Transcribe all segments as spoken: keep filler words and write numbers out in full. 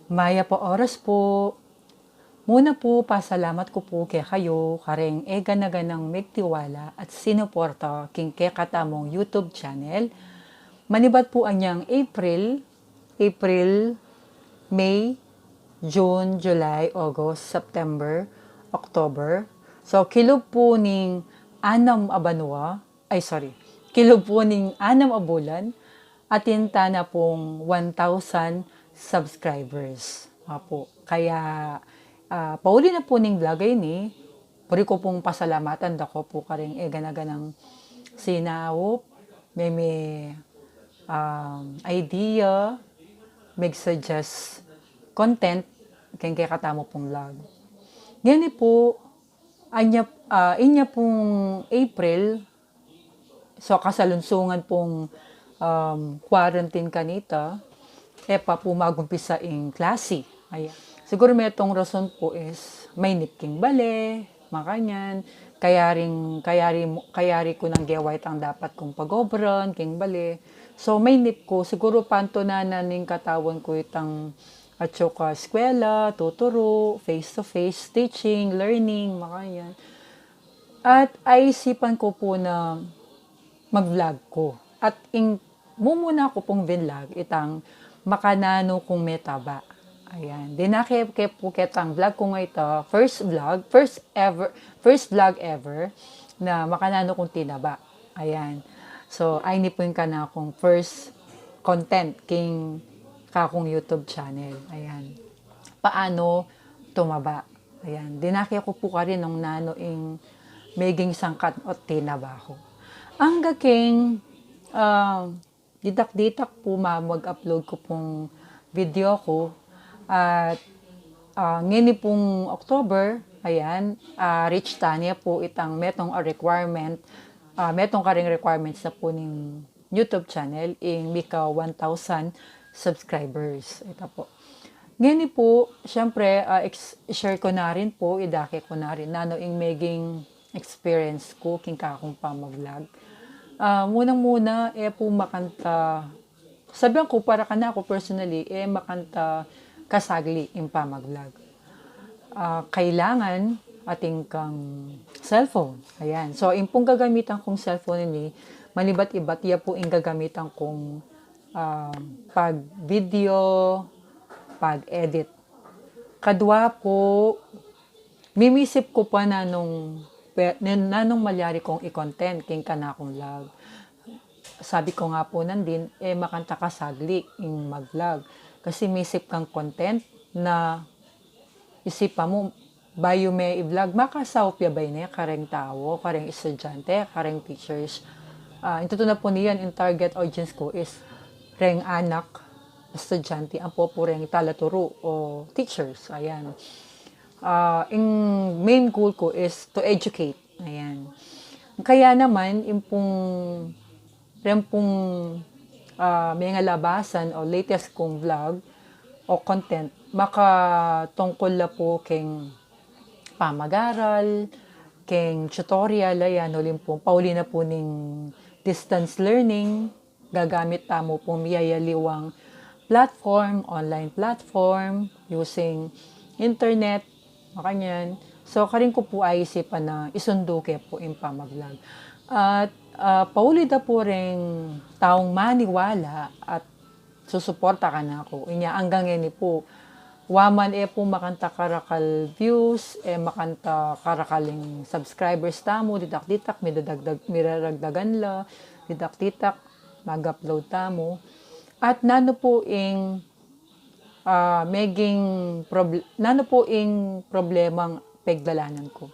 Mayap a oras po. Muna po, pasalamat ku po kekayu kareng e gana-ganang megtiwala at sinuporta king kekatamung YouTube channel. Manibat po anyang April, April, May, June, July, August, September, October. So, kilub po ning anam a banwa, ay, sorry, kilub po ning anam a bulan, atin tana pong one thousand subscribers. Apo. Kaya, ah, pauli na po ning vlog a ini, buri ku pong pasalamatan da ko po karing e gana-ganang sinaup, meme, um, idea, meg-suggest content, keng kekatamu pong vlog. Ngeni po, anya, ah, inya pong April, so kasalunsungan pong, um, quarantine kanita, e pa po magumpisa ing klasi. Ayan. Siguru metung rason po is mainip king bale, makanyan. Kayaring, kayari, kayari ku nang gewa itang dapat kung pagobran king bale. So, mainip ku, siguru pantunanan ning katawan ku itang atsu ka eskwela, tuturu, face-to-face teaching, learning, makanyan. At aisipan ku po na mag-vlog ku. At ing mumuna ku pong vinlog itang makananu kung metaba. Ayan. Dinake ke po ketang vlog ku nga ita, first vlog, first ever, first vlog ever na makananu kung tinaba. Ayan. So, ayni po ing kanakung first content king kakung YouTube channel. Ayan. Paano tumaba? Ayan. Dinake ku po karin nung nanu ing meging sangkan o tinaba ku. Angga king, ah, ditak-ditak po ma-, mag-upload ku pong video ku. At, ah, ngeni pong October, ayan, ah, reach tane po itang metung a requirement, ah, metung karing requirements na po ning YouTube channel, ing mika one thousand subscribers. Ita po. Ngeni po, siyempre, ah, ex-, share ku na rin po, idake ku na rin nanu ing meging experience ku king kakung pama-vlog. Ah, munang-muna, e po makanta, sabian ku, para kanaku personally, e makanta kasagli ing pama-vlog. Ah, kailangan atin kang cellphone. Ayan. So, ing pong gagamitan kung cellphone ini, manibat-ibat, ya po ing gagamitan kung, ah, pag-video, pag-edit. Kadwa po, mimisip ku pa nanung, pe-, nin-, nanung malyari kung i-content king kanakung vlog. Sabi ku nga po nandin, e makanta kasagli ing mag-vlog. Kasi misip kang content na isipan mu, bayu me i-vlog, makasaup ya ba ini kareng tau, kareng estudyante, kareng teachers. Ah, ing tutu na po niyan, ing target audience ku is reng anak, estudyante, ampo po reng talaturu o teachers. Ayan. Ah, ing main goal ku is to educate. Ayan. Kaya naman, ing pung, ren pung, ah, mengalabasan o latest kung vlog o content, makatungkul la po keng pamagaral, keng tutorial, ayan, uling po, pauli na po ning distance learning, gagamit tamu pung miyayaliwang platform, online platform, using internet, makanyan. So, karin ku po aisipan na isundu ke po ing pama-vlog. At, ah, pauli da po reng taung maniwala at susuporta kanaku. Inya anggang ngeni po, wa man e po makanta karakal views, e makanta karakal ing subscribers tamu, ditak-ditak, midadagdag, miraragdagan la, ditak-ditak, mag-upload tamu. At nanu po ing, ah, meging prob-, nanu po ing problemang pegdalanan ku?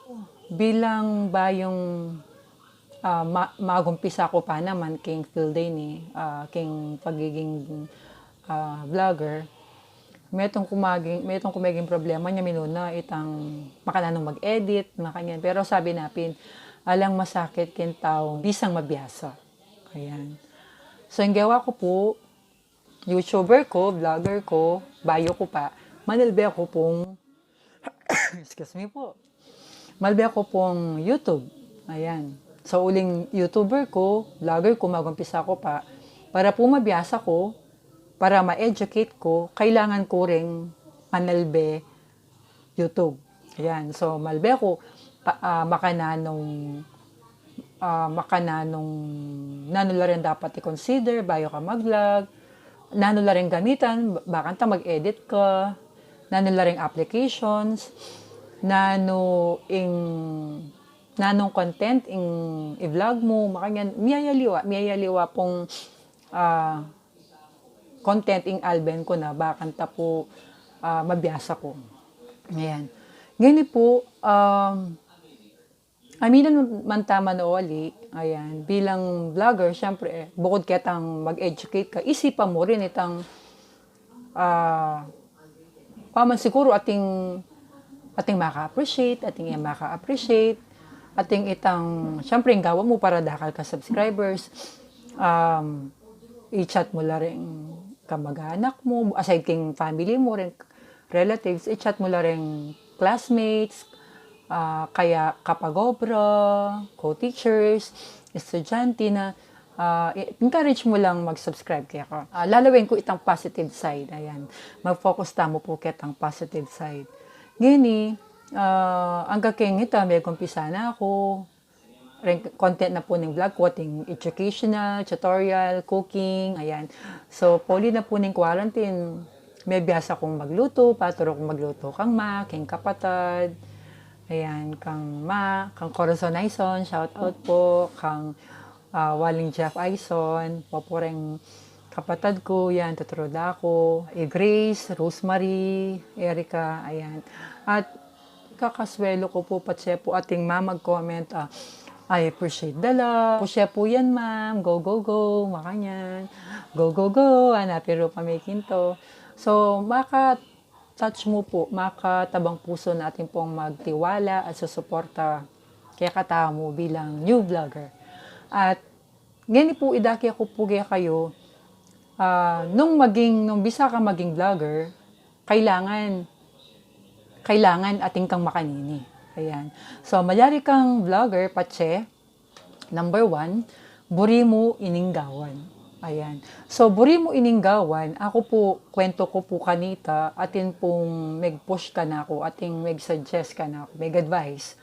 Bilang bayung, ah, ma-, magumpisa ku pa naman king field ini, ah, king pagiging, ah, vlogger, metung ku maging, metung ku meging problema nya minuna itang makananung mag-edit, makanyan. Pero sabi na pin, alang masakit king taung bisang mabiasa. Ayan. So, ing gewa ku po, YouTuber ku, vlogger ku, bayu ku pa, manalbe ku pung, excuse me po, malbe ku pung YouTube. Ayan. So, uling YouTuber ku, vlogger ku, magumpisa ku pa, para po mabiasa ku, para ma-educate ku, kailangan ku ring Manalbe YouTube. Ayan. So, malbe ku, pa, ah, makananung, ah, makananung, nanu la rin dapat i-consider, bayu ka mag-vlog, nanu la rin gamitan, ba-, bakanta mag-edit ka, nanu la rin applications, nanu ing, nanung content ing i-vlog mu, makanyan, miyayaliwa, miyayaliwa pung, ah, content ing alben ku na, bakanta pu, ah, mabiasa ku. Ayan. Ngeni pu, um, aminan man tamu uli, ayan, bilang vlogger, syempre, bukod ketang mag-educate ka, isipan mu rin itang, ah, paman siguru ating, ating maka-appreciate, ating e maka-appreciate, ating itang, syempre, ing gawan mu para dakal ka subscribers, um, i-chat mu la ring kamag-anak mu, aside king family mu, ring relatives, i-chat mu la ring classmates, ah, kaya kapag-obra, co-teachers, estudyante na, ah, i-, encourage mu lang mag-subscribe keka. Ah, lalawen ku itang positive side, ayan. Mag-focus tamu pu ketang positive side. Ngeni, ah, angga keng ita, megumpisa na ku, ring content na pu ning vlog ku, ating educational, tutorial, cooking, ayan. So, pauli na pu ning quarantine, mebiasa kung maglutu, paturu kung maglutu kang ma, keng kapatad, ayan, kang ma, kang Corazon Aison, shout out pu, kang, ah, Waling Jeff Aison, pu pu ring kapatad ku, yan, tuturu da ku, i Grace, Rosemary, Erica, ayan. At kakaswelu ku pu, patse pu ating mamag-comment, ah, "I appreciate da la." Pusya pu yan, ma'am. Go, go, go. Makanyan. Go, go, go. Ana, pero pamikinto. So, maka-touch mu pu, makatabang pusu na atin pung magtiwala at susuporta kekatamu bilang new vlogger. At ngeni pu, idake ku pu kekayu, ah, nung maging, nung bisa ka maging vlogger, kailangan, kailangan atin kang makanini. Ayan. So, malyari kang vlogger, patse, number one, buri mu ining gawan. Ayan. So, buri mu ining gawan, aku pu, kwento ku pu kanita, atin pung meg-push kanaku, ating meg-suggest kanaku, meg-advise,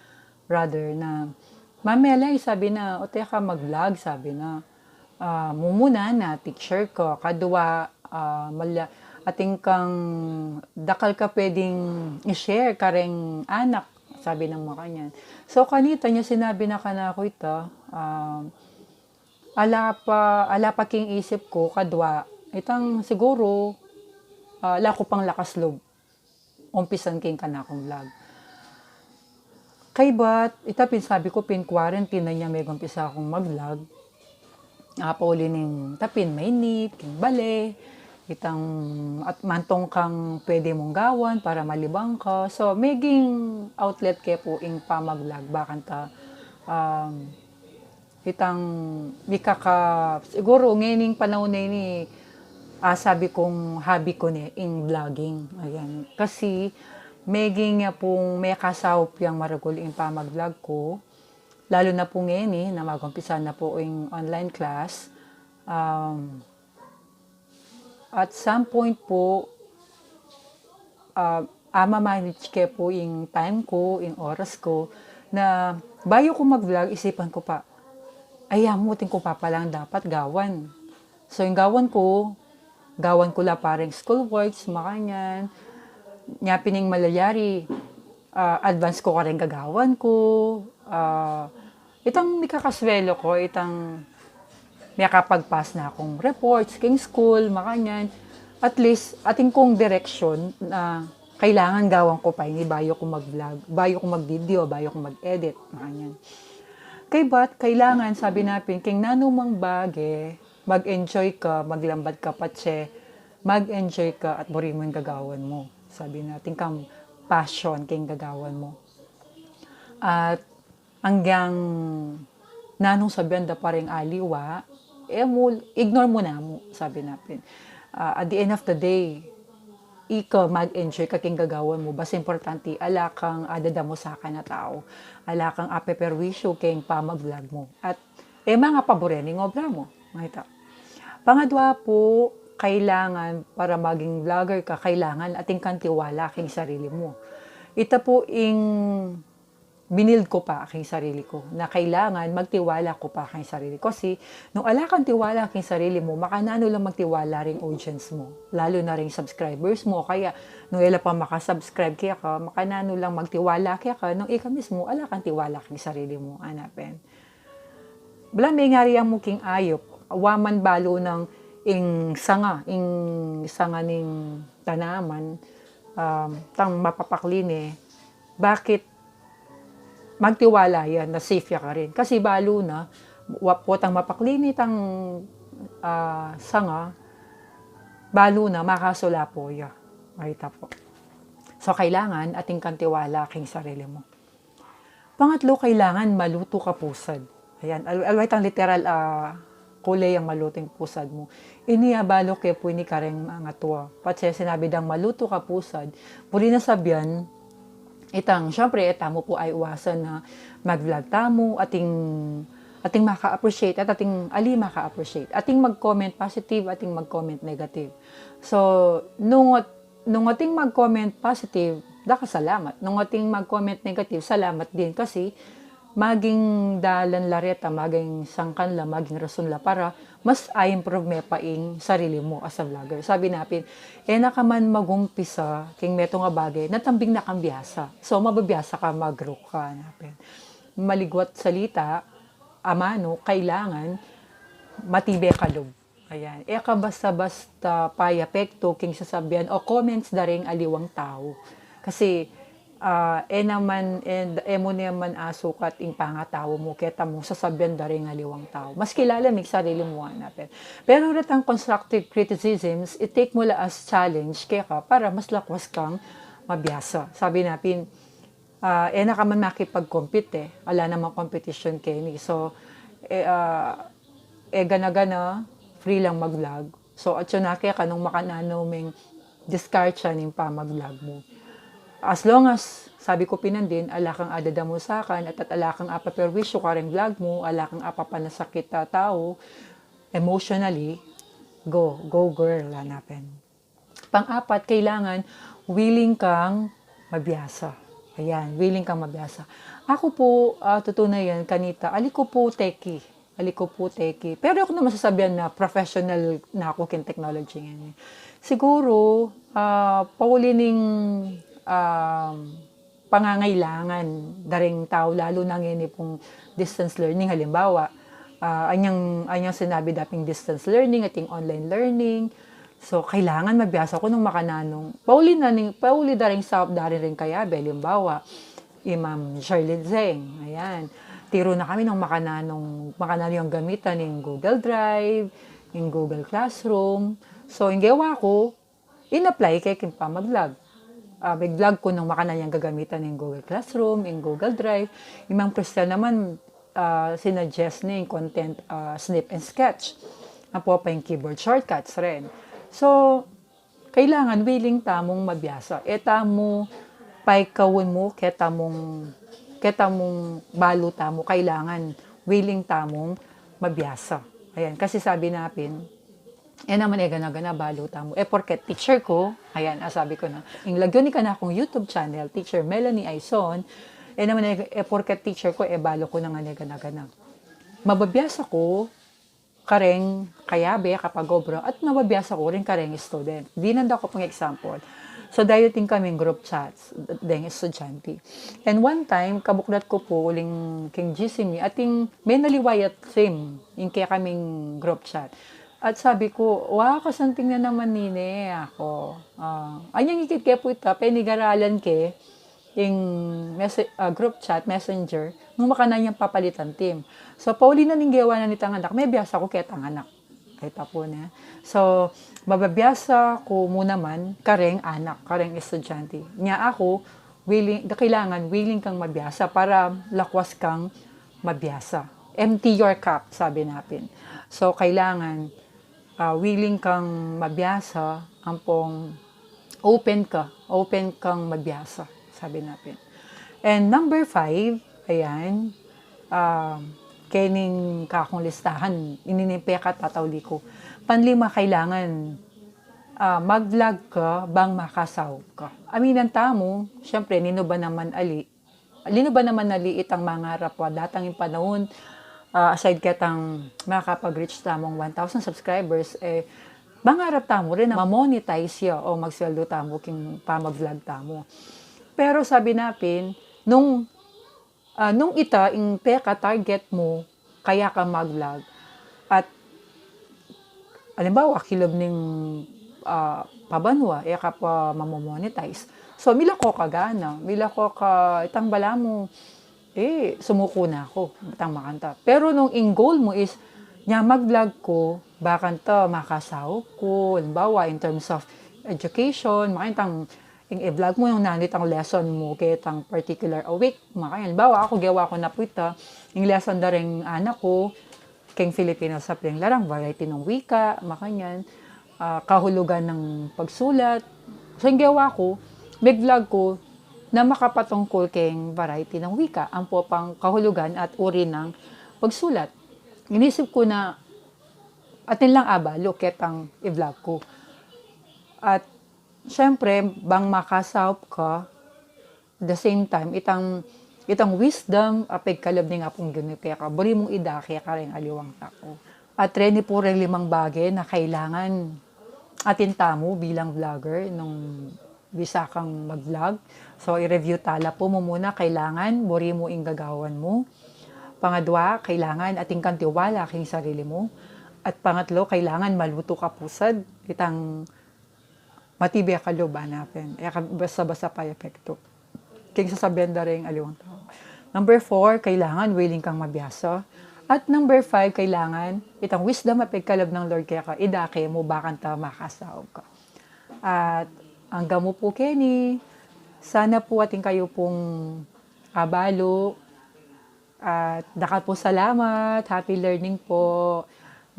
rather na, "Ma'am Melay," sabi na, "o teka, mag-vlog," sabi na. Ah, mumuna na, teacher ka, kadwa, ah, mala-, atin kang dakal ka pwedeng i-share kareng anak, sabi nang makanyan. So, kanita nya sinabi na kanaku ita, ah, ala pa, ala pa king isip ku, kadwa, itang siguru, ah, ala ku pang lakas lub umpisan king kanakung vlog. Kaybat, ita pin sabi ku, pin quarantine na nya megumpisa kung mag-vlog. Ah, pauli ning tapin mainip, king bale, itang at mantong kang pwede mung gawan para malibang ka. So, meging outlet ke pu ing pamag-vlog, bakanta, um, itang mikaka-, siguru ngening panaun a ini, ah, sabi kung hobby ku ne ing vlogging. Ayan. Kasi, meging ya pung mekasaup yang maragul ing pamag-vlog ku, lalu na pu ngeni, na magumpisa na pu ing online class. Um, At some point pu, ah, ama-manage ke pu ing time ku, ing oras ku, na bayu ku mag-vlog, isipan ku pa, "Ay, amu, atin ku pa palang dapat gawan." So, ing gawan ku, gawan ku la pa ring school works, makanyan. Nya pin ing malalyari, ah, advance ku kareng gagawan ku, ah, itang mikakaswelu ku, itang mikapag-pass na kung reports king school, makanyan. At least, atin kung direksyon na kailangan gawan ku pa ini bayu ku mag-vlog, bayu ku mag-video, bayu ku mag-edit, makanyan. Kaybat, kailangan, sabi na pin, king nanumang bage, mag-enjoy ka, maglambat ka patse, mag-enjoy ka at buri mu ing gagawan mu. Sabi na, atin kang passion king gagawan mu. At anggang nanung sabian da pa ring aliwa, e mu, ignore mu na mu, sabi na pin. Ah, at the end of the day, ika mag-enjoy ka king gagawan mu, basta importante, ala kang adadamusakan a tau, ala kang apeperwisyu king pamag-vlog mu. At e mangapaburen ing obra mu. Makita. Pangadwa pu, kailangan para maging vlogger ka, kailangan atin kang tiwala king sarili mu. Ita pu ing binild ku pa king sarili ku, na kailangan magtiwala ku pa king sarili ku. Kasi nung ala kang tiwala king sarili mu, makananu lang magtiwala ring audience mu, lalu na ring subscribers mu, o kaya nung e la pa makasubscribe keka, makananu lang magtiwala keka nung ika mismu ala kang tiwala king sarili mu, ana pin. Bala, mengari mu king ayup, wa man balu nang ing sanga, ing sanga ning tanaman, um, tang mapapakli ne, bakit magtiwala ya na safe ya karin? Kasi balu na, wa, potang mapakli ne itang, ah, sanga, balu na makasulapo ya. Ay, ita pu. So, kailangan atin kang tiwala king sarili mu. Pangatlu, kailangan malutu ka pusad. Ayan, al-, aliwa itang literal, ah, kule yang malutu ing pusad mu. Ini abalu ke pu ini kareng mangatua. Patse sinabi dang malutu ka pusad, buri nang sabian, itang, siyempre, e tamu pu aiwasan na mag-vlog tamu, ating, ating maka-appreciate, at ating ali maka-appreciate. Ating mag-comment positive, ating mag-comment negative. So, nung, nung ating mag-comment positive, daka salamat. Nung ating mag-comment negative, salamat din. Kasi, maging dalan la reta, maging sangkan la, maging rason la para mas a-improve me pa ing sarili mu as a vlogger. Sabi na pin, e na ka man magumpisa king metung a bage, nung tambing na kang biasa. So, mabibiasa ka, mag-grow ka, ana pin. Maligwat salita, amanu, kailangan matibe ka lub. Ayan. E ka basta-basta payapektu king sasabian o comments da ring aliwang tau. Kasi, ah, e naman, e, e mu naman asukat ing pangatau mu keta mung sasabian da ring aliwang tau. Mas kilala me ing sarili mu, ana pin. Pero retang constructive criticisms, i-take mu la as challenge keka para mas lakwas kang mabiasa. Sabi na pin, ah, e na ka man makipag-compete e. Ala namang competition keni. So, e, ah, e gana-gana, free lang mag-vlog. So, atyu na keka nung makananu meng diskartsa ning pamag-vlog mu. As long as, sabi ku pin nandin, ala kang adadamusakan at, at ala kang apaperwisyu kareng vlog mu, ala kang apapanasakit a tau, emotionally, go, go girl, ana pin. Pang-apat, kailangan willing kang mabiasa. Ayan, willing kang mabiasa. Aku pu, ah, tutunayan, kanita, ali ku pu techie. Ali ku pu techie. Pero e ku naman sasabian na professional na aku king technology ngeni. Siguru, ah, pauli ning, ah, pangangailangan da ring tau, lalu na ngeni pung distance learning. Halimbawa, ah, anyang, anyang sinabi daping distance learning, ating online learning. So, kailangan mabiasa ku nung makananung, pauli na ning, pauli da ring saup da rin ring kayabe. Halimbawa, i Ma'am Charlene Zeng, ayan. Tiru na kami nung makananung, makananu yang gamitan ning Google Drive, ning Google Classroom. So, ing gewa ku, in-apply ke king pamag-vlog. Ah, mig-vlog ku nung makananu yang gagamitan ning Google Classroom, ing Google Drive. I Ma'am Cristel naman, ah, sinuggest ne ing content, ah, snip and sketch. Ampo pa ing keyboard shortcuts rin. So, kailangan willing tamung mabiasa. E tamu paikawun mu ketamung, ketamung balu tamu, kailangan willing tamung mabiasa. Ayan, kasi sabi na pin, e naman e gana-gana balu tamu. E porket teacher ku, ayan, ah, sabi ku na, ing lagyu ning kanakung YouTube channel, Teacher Melanie Aison, e naman e, e porket teacher ku, e balu ku na ngan e gana-gana. Mabibiasa ku kareng kayabe, kapag-obra, at mabibiasa ku rin kareng student. Dinan da ku pung example. So, dayuting kaming group chats deng estudyante. And one time, kabuklat ku pu uling king G C me, ating menaliwa ya theme ing kekaming group chat. At sabi ku, "Wa, kasanting na naman nine," aku. Ah, anyang ikit ke pu ita, penigaralan ke ing messa-, ah, group chat, messenger, nung makananu yang papalitan theme. So, pauli na ning gewa na nitang anak, mabiasa ku ketang anak. Keta pu ne. So, mabibiasa ku mu naman kareng anak, kareng estudyante. Nya aku, willing, kailangan willing kang mabiasa para lakwas kang mabiasa. Empty your cup, sabi na pin. So, kailangan, ah, willing kang mabiasa, ampong open ka, open kang mabiasa, sabi na pin. And number five, ayan, ah, kening kakung listahan, ini ning pekatatauli ku. Panlima, kailangan ah, mag-vlog ka bang makasaup ka. Aminan tamu, siyempre, ninu ba naman ali, ninu ba naman ali itang mangarap wa datang ing panaun, ah, aside ketang makapag-reach tamung one thousand subscribers, eh, mangarap tamu rin na ma-monetize ya o magsweldo tamu king pamag-vlog tamu. Pero sabi napin, nung ah, nung ita ing peka-target mu, kaya ka mag-vlog. At, alimbawa, kilub ning, ah, pabanua, e ka pa mamomonetize. So, milako ka gana, milako ka, itang balamu, eh, sumuko na ku, itang makanta. Pero nung ing goal mu is, nya mag-vlog ku, bakanta makasaup ku, alimbawa, in terms of education, makantang ing i-vlog mu nung nanu itang lesson mu ketang particular a week. Makanyan, halimbawa, aku, gewa ku na pu ita, ing lesson da ring anak ku, king Filipino Sapling Larang, variety nung wika, makanyan, ah, kahulugan ng pagsulat. So, ing gewa ku, mig-vlog ku na makapatungkul king variety ng wika, ampo pang kahulugan at uri ng pagsulat. Inisip ku na atin lang abalu ketang i-vlog ku. At siyempre, bang makasaup ka, the same time, itang, itang wisdom a pigkalub ning Apung Ginu keka, buri mung idake keka ring aliwang tau. At reni pu ring limang bage na kailangan atin tamu bilang vlogger nung bisa kang mag-vlog. So, i-review tala pu mu muna, kailangan buri mu ing gagawan mu. Pangadwa, kailangan atin kang tiwala king sarili mu. At pangatlo, kailangan malutu ka pusad. Itang matibe ka lub, hanapin. E ka basta-basta pa epekto king sasabian da ring aliwang tau. Number four, kailangan willing kang mabiasa. At number five, kailangan itang wisdom a pigkalub ng Lord keka, idake mu, bakanta makasaup ka. At angga mu pu keni, sana pu atin kayu pung abalu. At dakal pu salamat, happy learning pu.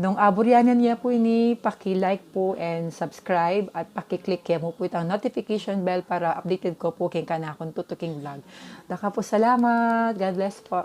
Nung aburian ye pu ini, paki-like pu and subscribe at paki-click ye mu pu itang notification bell para updated kayu pu king kanakung tutuking vlog. Dakal pu salamat, God bless pu.